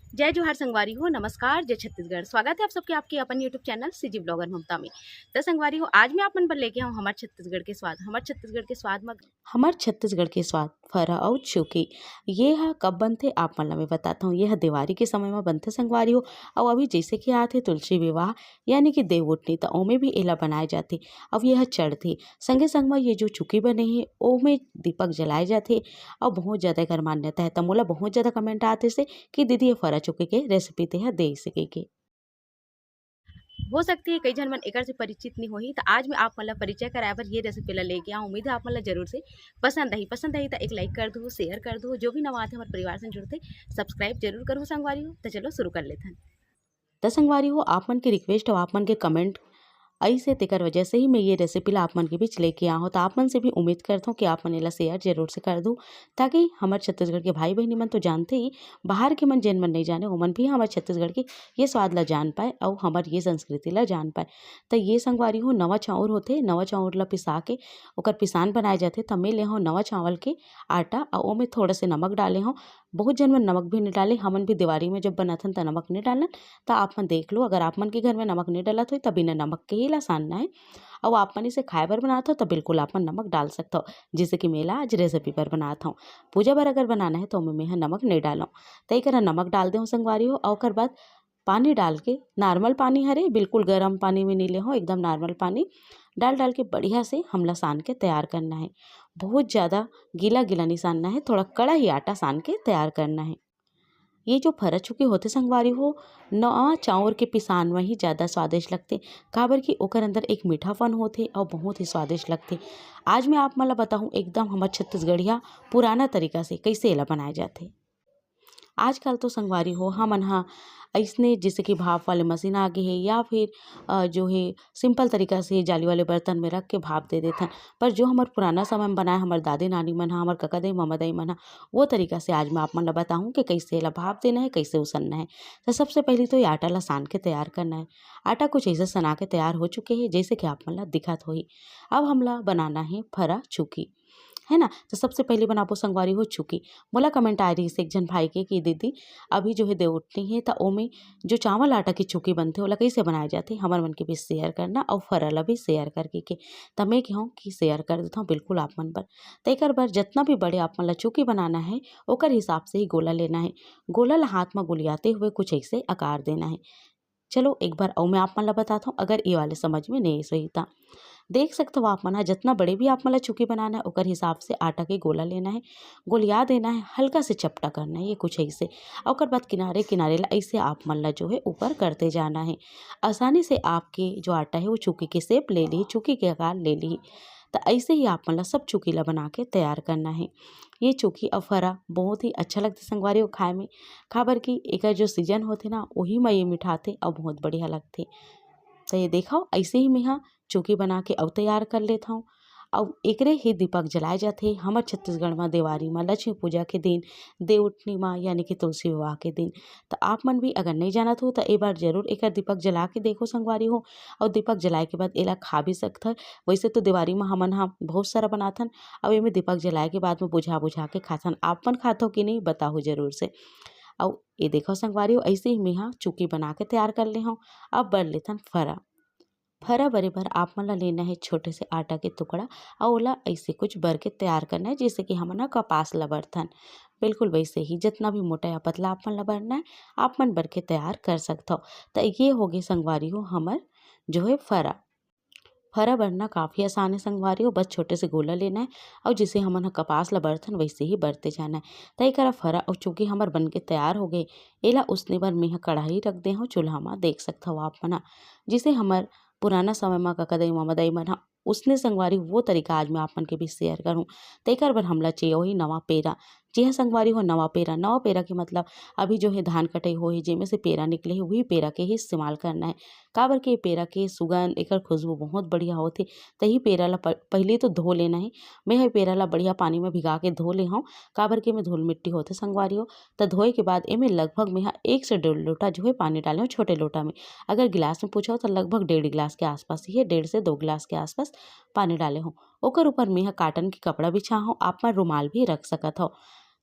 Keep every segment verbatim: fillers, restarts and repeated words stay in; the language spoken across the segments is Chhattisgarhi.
जय जोहार संगवारी हो, नमस्कार, जय छत्तीसगढ़। स्वागत है आप सबके आपके अपन YouTube चैनल सीजी ब्लॉगर ममता में। त संगवारी हो, आज मैं आप मन बर लेके आऊँ हमर छत्तीसगढ़ के स्वाद। हमर छत्तीसगढ़ के स्वाद म हमर छत्तीसगढ़ के स्वाद फरा अउ चुकी, ये ह कब बनथे आप मन ला मैं बताता हूँ। ये ह देवारी के समय म बनथे संगवारी हो। अउ अभी जैसे कि आथे तुलसी विवाह यानी कि देवउठनी, त ओमे भी एला बनाए जाथे। अउ ये ह चढ़थे संगे संग म ये जो चुकी बने हे ओमे दीपक जलाए जाथे। अउ बहुत ज्यादा एकर मान्यता है। त मोला बहुत ज्यादा कमेंट आते से कि दीदी ये फरा चुकी के रेसिपी ते ह दे सके के। हो सकती है कई झन मन एकर से परिचित नहीं होही, त आज मैं आप मन ला परिचय कराए बर ये रेसिपी ला लेके आऊँ। उम्मीद है आप मन ला जरूर से पसंद आही। पसंद आही त एक लाइक कर दो, शेयर कर दो। जो भी नवा आथे हमर परिवार से जुड़थे, सब्सक्राइब जरूर करो संगवारी हो। त चलो शुरू कर लेथन। त संगवारी हो, आप मन के रिक्वेस्ट अउ आप मन के कमेंट अइसे तेकर वजह से ही मैं ये रेसिपी ला आप मन के बीच लेके आ हूँ। त आप मन से भी उम्मीद करत हूँ कि आप मन एला शेयर जरूर से कर दो, ताकि हमर छत्तीसगढ़ के भाई बहिनी मन तो जानते ही, बाहर के मन जेन मन नहीं जाने, ओमन भी हमर छत्तीसगढ़ के ये स्वाद ला जान पाए अउ हमर ये संस्कृति ला जान पाए। त ये संगवारी हो, नवा चाउर होथे, नवा चाउर ला पिसा के ओकर पिसान बनाए जाथे। त मैं ले हूँ नवा चावल के आटा अउ ओमे थोड़ा से नमक डाले हूँ। बहुत झन मन नमक भी नहीं डाले, हमन भी देवारी में जब बनाथन त नमक नहीं डालन। त आप मन देख लो, अगर आप मन के घर में नमक नहीं डलत होही त बिना नमक के ही ला सानना है। अउ आप मन इसे खाए बर बनात हो त बिल्कुल आप मन नमक डाल सकत हो, जैसे कि मैं ला आज रेसिपी बर बनात हूँ। पूजा बर अगर बनाना है त ओमे मैं ह नमक नहीं डालूँ। त एकरा नमक डाल देहूँ संगवारी हो, अउ ओकर बाद पानी डाल के, नॉर्मल पानी हरे, बिल्कुल गर्म पानी में नहीं ले हूँ, एकदम नॉर्मल पानी डाल डाल के बढ़िया से हमला सान के तैयार करना है। बहुत ज़्यादा गीला गीला नहीं सानना है, थोड़ा कड़ा ही आटा सान के तैयार करना है। ये जो फरा चुकी होथे संगवारी हो, नवा चाउर के पिसान में ही ज़्यादा स्वादिष्ट लगथे, काबर कि ओकर अंदर एक मीठापन होथे अउ बहुत ही स्वादिष्ट लगथे। आज मैं आप मन ला बताहूँ एकदम हमर छत्तीसगढ़िया पुराना तरीका से कैसे एला बनाए जाथे। आजकल तो संगवारी हो, हमन ह अइसने जैसे कि भाप वाले मशीन आ गे हे या फिर, अ, जो हे सिंपल तरीका से जाली वाले बर्तन में रख के भाप दे देथन। पर जो हमर पुराना समय में बनाए हमर दादी नानी मन ह, हमर कका दाई, ममा दाई मन ह, वो तरीका से आज मैं आप मन ल बताहूँ कि कइसे एला भाप देना हे, कइसे उसनना हे। त सबसे पहिली तो ये आटा ल सान के तैयार करना हे। आटा कुछ अइसे सना के तैयार हो चुके हे, जइसे कि आप मन ल दिखत होही। अब हमला बनाना हे फरा चुकी, है ना? त सबसे पहिली बनाबो संगवारी हो चुकी। मोला कमेंट आए रहिस एक झन भाई के कि दीदी, अभी जो हे देवउठनी हे, त ओमे जो चावल आटा के चुकी बनथे, ओला कइसे बनाए जाथे, हमर मन के भी शेयर करना अउ फरा ल भी शेयर करके के। त मैं कहूँ कि शेयर कर देथौं बिल्कुल आप मन बर। त एकर बर जतना भी बड़े आप मन ल चुकी बनाना हे, ओकर हिसाब से ही गोला लेना हे। गोला ल हाथ म गोलियाते हुए कुछ अइसे आकार देना हे। चलो एक बार अउ मैं आप मन ल बताथौं, अगर ये वाले समझ में नहीं सोही त। देख सकत हो आप मन ह, जतना बड़े भी आप मन ल चुकी बनाना है, ओकर हिसाब से आटा के गोला लेना है, गोलिया देना है, हल्का से चपटा करना है, ये कुछ ऐसे। अउ ओकर बाद किनारे किनारे ला ऐसे आप मन ला जो है ऊपर करते जाना है। आसानी से आपके जो आटा है वो चुकी के शेप ले ली, चुकी के आकार ले ली। त ऐसे ही आप मन ला सब चुकी ला बना के तैयार करना है। ये चुकी अउ फरा बहुत ही अच्छा लगथे संगवारी हो खाए में, काबर कि एकर जो सीजन होथे ना, ओही म ये मिठाथे अउ बहुत बढ़िया लगथे। त ये देखव, ऐसे ही मेहा चुकी बना के अउ तैयार कर लेत हव। अउ एकरे ही दीपक जलाए जाथे हमर छत्तीसगढ़ म देवारी म, लक्ष्मी पूजा के दिन, देवउठनी म, यानी कि तुलसी विवाह के दिन। त आप मन भी अगर नइ जानत हो, त ए बार जरूर एकर दीपक जला के देखो संगवारी हो। अउ दीपक जलाए के बाद एला खा भी सकथव। वैसे तो देवारी म हमन ह बहुत सारा बनाथन, अउ एमे दीपक जलाए के बाद म बुझा बुझा के खाथन। आप मन खाथव कि नहीं, बताहू जरूर से। अउ ये देखो संगवारी हो, ऐसे ही मेहा चुकी बना के तैयार कर ले हव। अब बर लेथन फरा। फरा बरे बर आप मन ला लेना है छोटे से आटा के टुकड़ा, अउ ओला ऐसे कुछ बर के तैयार करना है, जैसे कि हमन ह कपास ला बरथन। बिल्कुल वैसे ही जितना भी मोटा या पतला आप मन ला बरना है, आप मन बर के तैयार कर सकथव। त ये हो गे संगवारी हो हमर जो है फरा। फरा बरना काफ़ी आसान है संगवारी हो, बस छोटे से गोला लेना है अउ जैसे हमन ह कपास ला बरथन वैसे ही बरते जाना है। त एकरा फरा अउ चुकी हमर बन के तैयार हो गे। एला उसने बर मेंह कढ़ाई रख दे हव चूल्हा म, देख सकथव आप मन ह। जैसे हमर पुराना समय म कका दाई, ममा दाई मन ह उसने संगवारी वो तरीका आज मैं आप मन के बीच शेयर करूँ। त एकर बर हमला चाहिए वही नवा पेरा। जी हाँ संगवारी हो, नवा पेरा। नवा पेरा के मतलब अभी जो है धान कटाई हो है, जेमे से पेरा निकले है, वही पेरा के ही इस्तेमाल करना है। काबर के पेरा के सुगंध, एकर खुशबू बहुत बढ़िया होथे। त ही पेरा ला प-, पहले तो धो लेना है। मैं ह पेरा ला बढ़िया पानी में भिगा के धो ले हव, काबर के एमे धूल मिट्टी होथे संगवारी हो। त धोए के बाद एमे लगभग मैं ह एक से डेढ़ लोटा जो है पानी डाले हव छोटे लोटा में। अगर गिलास में पूछव त लगभग डेढ़ गिलास के आसपास ही है, डेढ़ से दो गिलास के आसपास पानी डाले हव। ओकर ऊपर मैं ह cotton के कपड़ा बिछा हव, आप मन रुमाल भी रख सकत हव।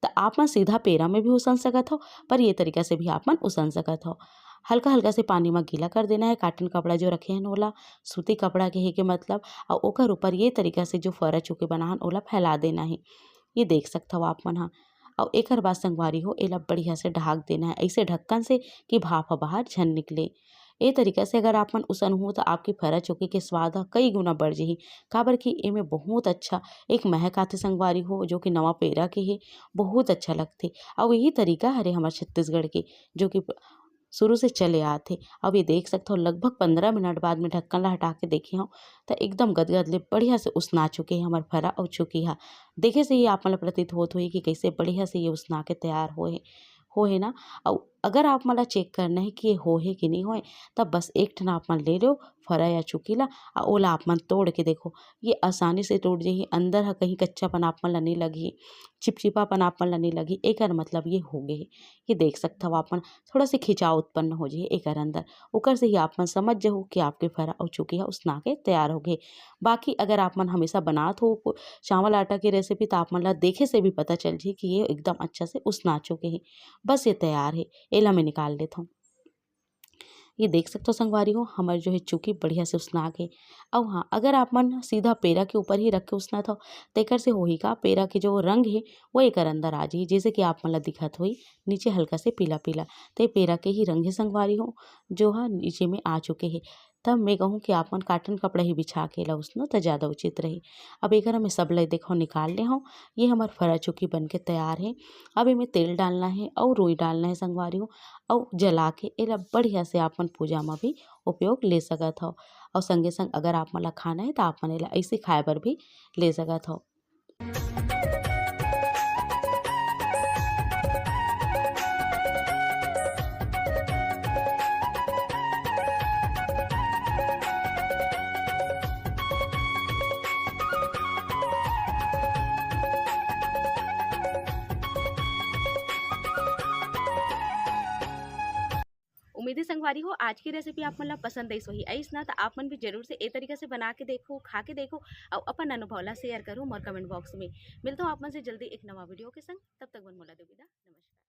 त आप मन सीधा पेरा में भी उसन सकत हो, पर ये तरीका से भी आप मन उसन सकत हो। हल्का हल्का से पानी में गीला कर देना है। Cotton कपड़ा जो रखे हैं ओला, सूती कपड़ा के हे के मतलब, और ओकर ऊपर ये तरीका से जो फरा चुके बनाहन ओला फैला देना है। ये देख सकत हो आप मन हा। और एकर बाद संगवारी हो, एला बढ़िया से ढाक देना है ऐसे ढक्कन से कि भाप ह बाहर झन निकले। ए तरीका से अगर आप मन उसन हो तो आपके फरा चुके के स्वाद ह कई गुना बढ़ जही, काबर कि एमे बहुत अच्छा एक महक आथे संगवारी हो, जो कि नवा पेरा के हे, बहुत अच्छा लगथे। और यही तरीका हरे हमर छत्तीसगढ़ के, जो कि शुरू से चले आत हे। अब ये देख सकत हो, लगभग पंद्रह मिनट बाद में ढक्कन ला हटा के देखे हव, त एकदम गदगद ले बढ़िया से उसना चुके हे हमर फरा अउ चुकी हा। देखे से ही आप मन ला प्रतीत होत होही कि कैसे बढ़िया से ये उसना के तैयार होए हे, हो हे ना। अउ अगर आप मन ला चेक करना है कि ये हो हे कि नहीं होए, तब बस एक ठन आप मन ले लो फरा या चुकी ला, अउ ओला आप मन तोड़ के देखो, ये आसानी से टूट जाही। अंदर ह कहीं कच्चापन आप मन ला नहीं लगही, चिपचिपापन आप मन ला नहीं लगही, एकर मतलब ये हो गे हे। ये देख सकत हव आप मन, थोड़ा से खिंचाव उत्पन्न हो जाही एकर अंदर। ओकर से ही आप मन समझ जहू कि आपके फरा अउ चुकी ह उसना के तैयार हो गे। बाकी अगर आप मन हमेशा बनात हो को-, चावल आटा के रेसिपी, त आप मन ला देखे से भी पता चल जाही कि ये एकदम अच्छा से उसना चुके हे। बस ये तैयार हे, एला मैं निकाल लेत हूँ। ये देख सकत हो संगवारी हो, हमर जो है चुकी बढ़िया से उसना गे। अउ हाँ, अगर आप मन सीधा पेरा के ऊपर ही रख के उसनत हो, तेकर से होही का, पेरा के जो रंग हे वो एकर अंदर आ जाही, जैसे कि आप मन ला दिखत होही नीचे हल्का से पीला पीला, ते पेरा के ही रंग हे संगवारी हो, जो हा नीचे में आ चुके हे। तब मैं कहूँ कि आप मन cotton कपड़ा ही बिछा के ला उसनो त ज़्यादा उचित रही। अब एकर मैं सब ला देखो निकाल ले हूँ। ये हमर फरा चुकी बन के तैयार हे। अब एमे तेल डालना हे अउ रुई डालना हे संगवारी हो, अउ जला के एला बढ़िया से आप मन पूजा म भी उपयोग ले सकत हव। अउ संगे संग अगर आप मन ला खाना हे त आप मन एला ऐसे खाए बर भी ले सकत हव। उम्मीद है संगवारी हो, आज की रेसिपी आप मन ला पसंद आइस होही। आइस ना, त आप मन भी जरूर से ए तरीका से बना के देखो, खा के देखो, अउ अपन अनुभव ला शेयर करो मोर कमेंट बॉक्स में। मिलता हूँ आप मन से जल्दी एक नवा वीडियो के संग, तब तक मन मोला दो विदा, नमस्कार।